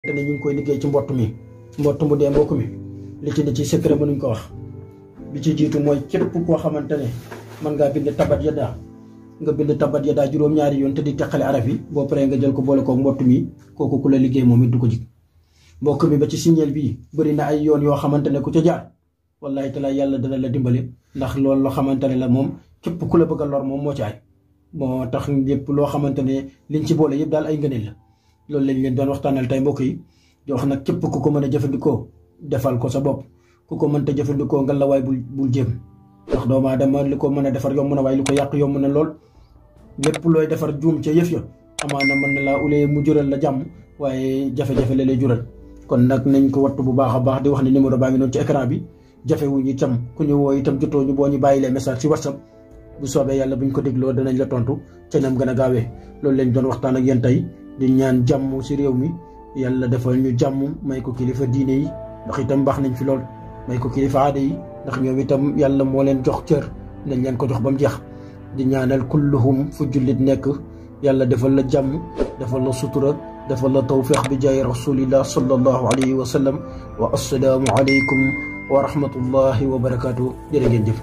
te ne ñu ngi koy liggéey ci mbott mu dee mbokk mi li ci ne ci secret mënuñ ko wax bi ci jiitu mooy képp koo xamante ne mën ngaa bind tabat yada nga bind tabat yada juróom-ñaari yoon te di teqale araf yi boo paree nga jël ko boole koog mbott mi kooku ku la liggéey moom it du ko jig mbokk mi ba ci signal bii bëri na ay yoon yoo xamante ne ku ca jaar wallahi taala yàlla dana la dimbale ndax loolu loo xamante ne la moom képp ku la bëgg a lor moom moo ci ay moo tax lépp loo xamante ne liñ ci boole yëpp daal ay ngëneel la loolu lañ leen doon waxtaanal tey mbokk yi di wax nag képp ku ko mën a jëfandikoo defal ko sa bopp ku ko mënta jëfandikoo nga la waay bul jéem ndax doomu aadama li ko mën a defar yomb na waaye li ko yàq yomb na lool lépp looy defar juum ca yëf ya amaana mën na laa ulee mu jural la jàmm waaye jafe-jafe la lay jural kon nag nañ ko wattu bu baax a baax di wax ne numéro baa ngi noonu ci écran bi jafewuñu itam ku ñu woo itam jotoo ñu boo ñu bàyyi les message ci WhatsApp bu soobee yàlla buñ ko dégloo danañ la tontu ca nam gën a gaawee loolu lañ doon waxtaan ak yéen tey di ñaan jàmm ci réew mi yàlla defal ñu jàmm may ko kilifa diine yi ndax itam baax nañ fi lool may ko kilifa aada yi ndax ñoom itam yàlla moo leen jox cër nañ leen ko jox ba mu jeex di ñaanal kulluhum fu jullit nekk yàlla defal la jàmm defal la sutura defal la tawfiq bi jaay rasulillah sallallahu alayhi wa sallam wa assalaamu alaykum wa rahmatullahi wa barakaatu jërë ngeen jëf